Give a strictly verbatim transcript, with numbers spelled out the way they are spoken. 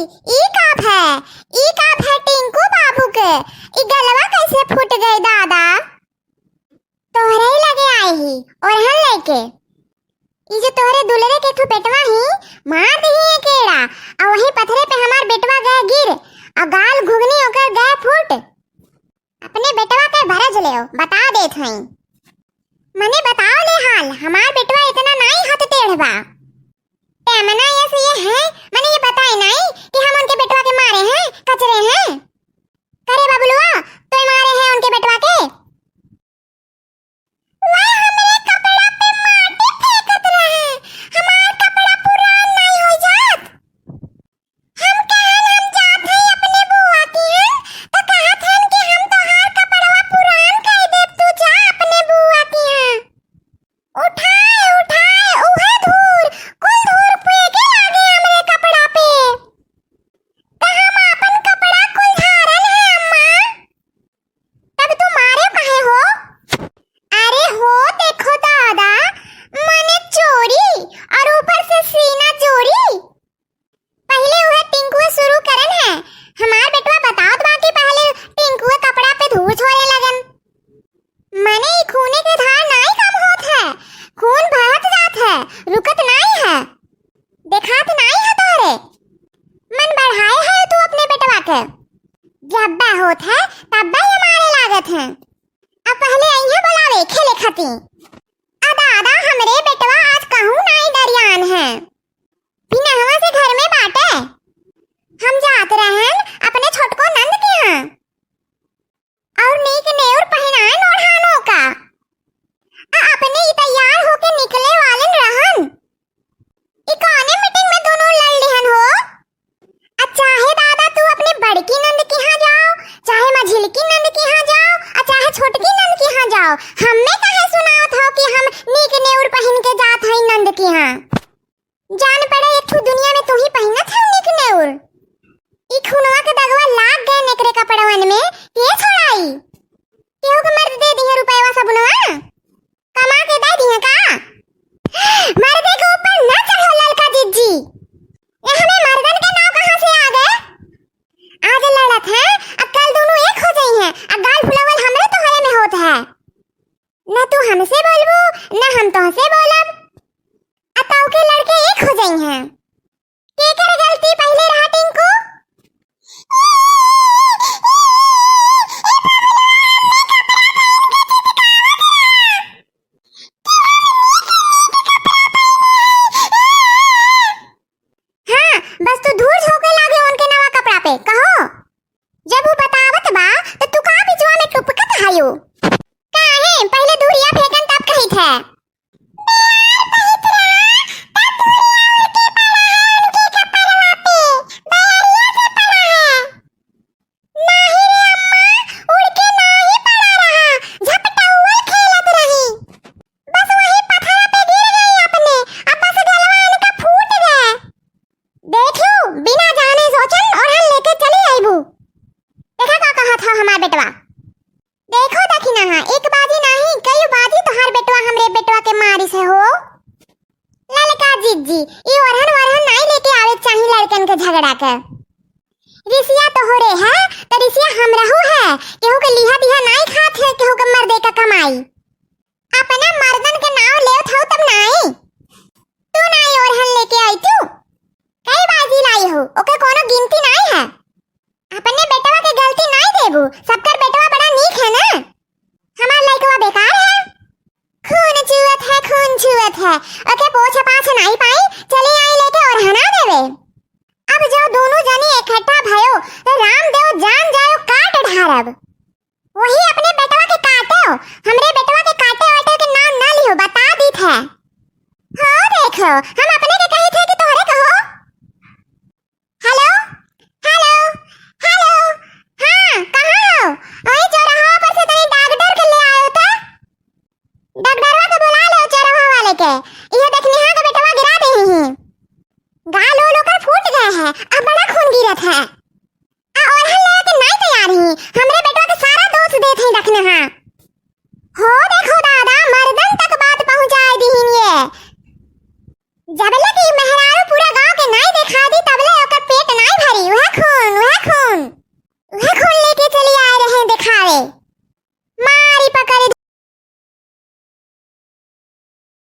ई का भय, ई का भय टिंकू बाबू के? ई गलवा कैसे फूट गए दादा? तोहरे ही लगे आए ही, ओरहन लेके। ई जो तोहरे दुलरे के ठो बेटवा ही, मार दिही एक एड़ा, अउ वही पथरे पे हमार बेटवा गए गिर, अउ गाल घुघनी ओकर गए फूट। अपने बेटवा के भरज लेव, बता देत हई। मने बताओ ले हाल, हमार बेटवा इतना नाई हाथ टेढ़ बा। टेमना ये से ये है, मने ये बताए नाई कि हम उनके बेटवा के मारे हैं, कचरे हैं। करे बबलुआ, तोय मारे हैं उनके बेटवा के? वह हमरे कपड़ा पे माटी फेंकत रहे, हमार कपड़ा पुरान नाई हो जात। हम कहन हम जात हई अपने बुआ किहन, त कहत हन कि हम तोहार कपड़वा पुरान कइ देब, तू जा अपने बुआ किहन। उठाए, उठाए, उहे धूर, कुल धूर फेंके लागे हमरे कपड़ा पे। त हम आपन कपड़ा कुल झारन है अम्मा। तब तू मारे काहे हो? अरे हो, देखो दादा, मने चोरी और ऊपर से सीना चोरी। पहिले उहे टिंकुए शुरू करन है। हमार बेटवा बतावत बा कि पहिले टिंकुए कपड़ा पे धूर छोड़े लगन। मने ई खूने के धार नाई कम होत है, खून बहत जात है, रुकत नाई है। देखात नाई है तोहरे? मन बढ़ाए है तू अपने बेटवा के। जब्बा होत है, तब्बा ये मारे लागत है। अब पहिले अइहे बुलावे, खेले खाती। आ दादा, हमरे बेटवा आज कहूँ नाई डरियान है। बिनहवा से घर में बाटे। हम जात रहन अपने छोटको नंद के यहाँ। और नीक नेउर पहिनाए नोढ़ानो का। आ अपने ई तैयार होके निकले वालन रहन। ई कौने मीटिंग में दोनों लड़ लिहन हो? आ चाहे दादा तू अपने बड़की नंद के यहाँ जाओ, चाहे मझिलकी नंद के यहाँ जाओ, आ चाहे छोटकी नंद के यहाँ जाओ, हमें काहे सुनावत हो कि हम नीक नेउर पहिन के जात हई नंद के यहाँ? जान पड़े एक ठो दुनिया में तू ही पहिनत है नीक नेउर। ई खूनवा के दगवा लाग गए नेकरे कपड़वन में, के छोड़ाई? केहू के मर्द दे दिहे रुपयवा सबुनवा? कमा के दे दिहे का? मर्दे के ऊपर ना चढ़ो ललका जिज्जी। ए हमें मर्दन के नाव कहाँ से आ गए? आज लड़त है, अब कल दोनों एक हो जाई हैं, अब गाल फुलावल हमरे तोहरे में होत है। न तू हमसे बोलबू, न हम तोहसे बोलब। अतौ के लड़के एक हो जाई हैं। केकर गलती पहिले रहा टिंकू? हाँ, बस तू धूर झोंके लागे उनके नवा कपड़ा पे, कहो। जब वो बतावत बा, त तू का बिचवा में टुपकत हायो? काहे? पहिले दूरिया फेंकन तब कहित है। बयार बहित रहा, त दूरिया उड़ के पड़ा है उनके कपड़वा पे। बयरिया से पड़ा है। नाही रे अम्मा, उड़ के नाही पड़ा रहा, झपटौवल खेलत रही। बस वही पथरा पे गिर गई अपने, अब बस गलवा इनका फूट गए। देखियो, बिना जाने सोचन ओरहन लेके चली आईबू। देखा का कहत ह हमार बेटवा। देखो दखिनहा, एक बाजी नाही, कई बाजी तोहार बेटवा हमरे बेटवा के मारिस हो। ललका जिज्जी, ई ओरहन वरहन नाही लेके आवे चाही लड़कन के झगड़ा के। रिसिया तोहरे है, त रिसिया हमरहू है। केहू के लिहा दिहा नाही खात है, केहू के मर्दे का कमाई। अपना मर्दन के नाव लेवत हऊ तब नाही। तू नाही ओरहन लेके आई तू। कई बाजी लाई हो, ओकर कोनो गिनती नाही है। अपने बेटवा के गलती नाही देबू, सबकर बेटवा बड़ा नीक है ना। हमार लइकवा बेकार है। खून चुअत है, खून चुअत है। ओके पोछ पाछ नाही पाई, चली आई लेके ओरहना देवे। अब जो दोनों जनी इकट्ठा भयो, तो रामदेव जान जायो काट ढारब। वही अपने बेटवा के काटो, हमरे बेटवा के काटे वाटे के नाम ना लिहो, बता दीत है। हो देखो, हम अपने के कही थे कि तोहरे कहो। हेलो, हेलो, हेलो, हाँ, कहाँ हो? वही चौराहा पर से तनी डॉक्टर के ले आयो था। डॉक्टरवा के बुला ले, चौराहा वाले के। ये देखनिहा के बेटवा गिरा दे ही। गाल ओल ओकर फूट गए है, अब बड़ा खून गिरत है। आ ओरहन लेवे के नाई तैयार ही। हमरे बेटवा के सारा दोष देत ही रखने हाँ। हो देखो दादा, मर्दन तक बात पहुंचाए दीहिन ये। जबले कि मेहरारू